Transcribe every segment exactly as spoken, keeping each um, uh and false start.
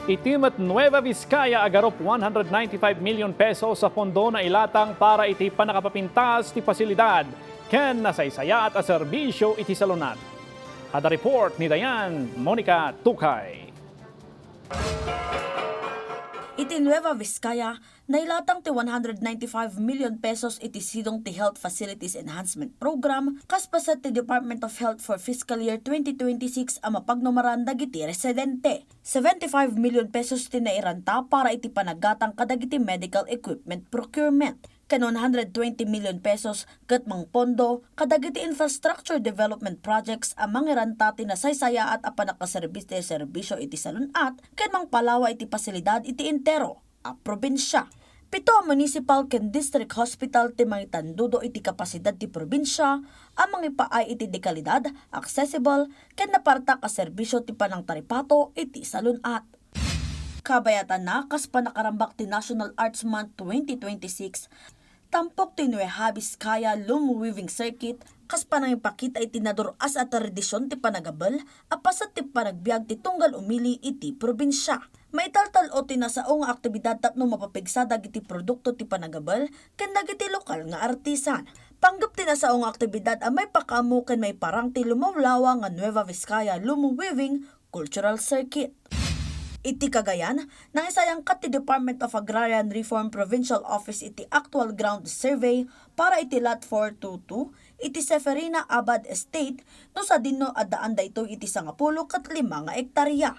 Iti met Nueva Vizcaya, agarup one hundred ninety-five million pesos a pondo nailatang para iti pannakapapintas ti pasilidad ken nasaysayaat a serbisyo iti salun-at. Adda report ni Dayan Monica Tukay. Iti Nueva Vizcaya, nailatang ti one hundred ninety-five million pesos iti sidong ti Health Facilities Enhancement Program kas paset ti Department of Health for fiscal year twenty twenty-six a mapagnumaran dagiti residente. Seventy-five million pesos ti nairanta para iti panaggatang kadagiti medical equipment procurement, ken one hundred twenty million pesos ket mangpondo kadagiti infrastructure development projects a mangiranta ti nasaysayaat a pannakaserbis ti serbisyo iti salun-at ken mangpalawa iti pasilidad iti entero a probinsia. Pito a municipal ken district hospital ti mangitandudo iti kapasidad ti probinsia a mangipaay iti dekalidad, accessible, ken napartak a serbisyo ti panangtaripato iti salun-at. Kabayatanna, kas panakarambak ti National Arts Month twenty twenty-six, tampok ti Nueva Vizcaya Loom Weaving Circuit kas panangipakita iti nadur-as a tradision ti panagabel a paset ti panagbiag ti tunggal umili iti probinsia. Maitaltal-o ti nasao nga aktibidad tapno mapapigsa dagiti produkto ti panagabel ken dagiti lokal nga artisan. Panggep ti nasao nga aktibidad a maipakaammo ken maiparang ti lumawlawa nga Nueva Vizcaya Loom Weaving Cultural Circuit. Iti Cagayan, nangisayangkat ti Department of Agrarian Reform Provincial Office iti actual ground survey para iti Lot four two two iti Seferina Abad Estate, no sadino addaan daytoy iti sangapulo ket lima nga ektarya.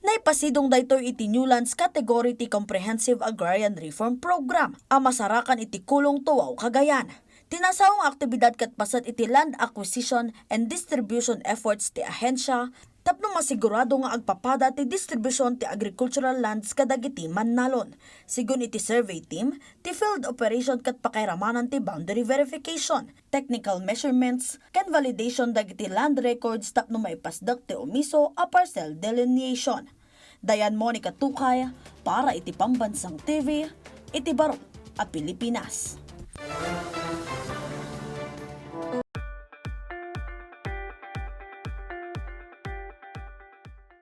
Naipasidong daytoy iti New Lands category ti Comprehensive Agrarian Reform Program a masarakan iti Kulong Tuaw, Cagayan. Ti nasao nga aktibidad ket paset iti land acquisition and distribution efforts ti ahensya tapno masigurado nga agpapada ti distribusion ti agricultural lands kadagiti mannalon. Sigun iti survey team, ti field operation ket pakairamanan ti boundary verification, technical measurements, ken validation dagiti land records tapno maipasdek ti omiso a parcel delineation. Dayan Monica Tukay para iti Pambansang T V, iti Barong a Pilipinas.